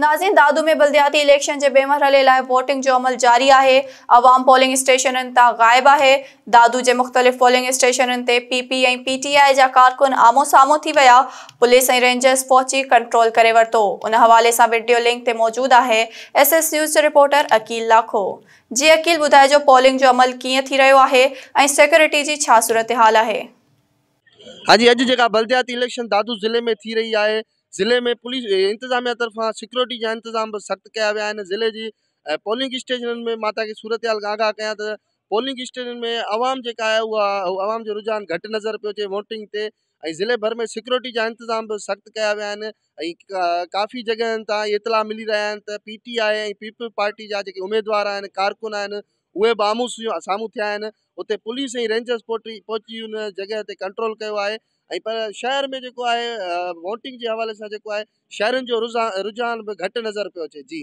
ناظرين دادو ۾ بلدياتي اليڪشن جي ٻئي مرحلي لاء ووٽنگ جو عمل جاري آهي، عوام پولنگ اسٽيشنن تان غائب آهي، دادو جي مختلف پولنگ اسٽيشنن تي پي پي ۽ پي ٽي آء جا ڪارڪن آمهون سامهون ٿي ويا، پوليس ۽ رينجرز پهچي ڪنٽرول ڪري ورتو، ان حوالي سان وڊيو لنڪ تي موجود آهي ايس ايس نيوز جو رپورٽر عقيل لاکو. جي عقيل ٻڌائجو پولنگ جو عمل ڪيئن ٿي رهيو آهي ۽ سيڪيورٽي جي ڇا صورتحال آهي؟ ها جي اڄ جيڪا بلدياتي اليڪشن دادو ضلعي ۾ ٿي رهي آهي ضلعي ۾ پوليس انتظاميا طرفان سيڪيورٽي جا انتظام به سخت ڪيا ويا آهن ضلعي جي پولنگ اسٽيشنن ۾ مان توهان کي صورتحال کان آگاهه ڪيان ته پولنگ اسٽيشنن ۾ عوام جيڪا آهي اها عوام جو رجحان گهٽ نظر پيو اچي ووٽنگ تي ۽ ضلعي ڀر ۾ سيڪيورٽي جا انتظام به سخت ڪيا ويا آهن ۽ ڪافي جڳهن تان اطلاع ملي رهيا آهن ته پي ٽي آء ۽ پيپلز پارٽي جا جيڪي اميدوار آهن ڪارڪن آهن اهي به آمهون سامهون ٿيا آهن اتي پوليس ۽ رينجرز پهچي ان جڳهه تي ڪنٽرول ڪيو آهي ۽ پر شهر ۾ جيڪو آهي ووٽنگ جي حوالي سان جيڪو آهي شهرين جو رجحان به گهٽ نظر پيو اچي جي.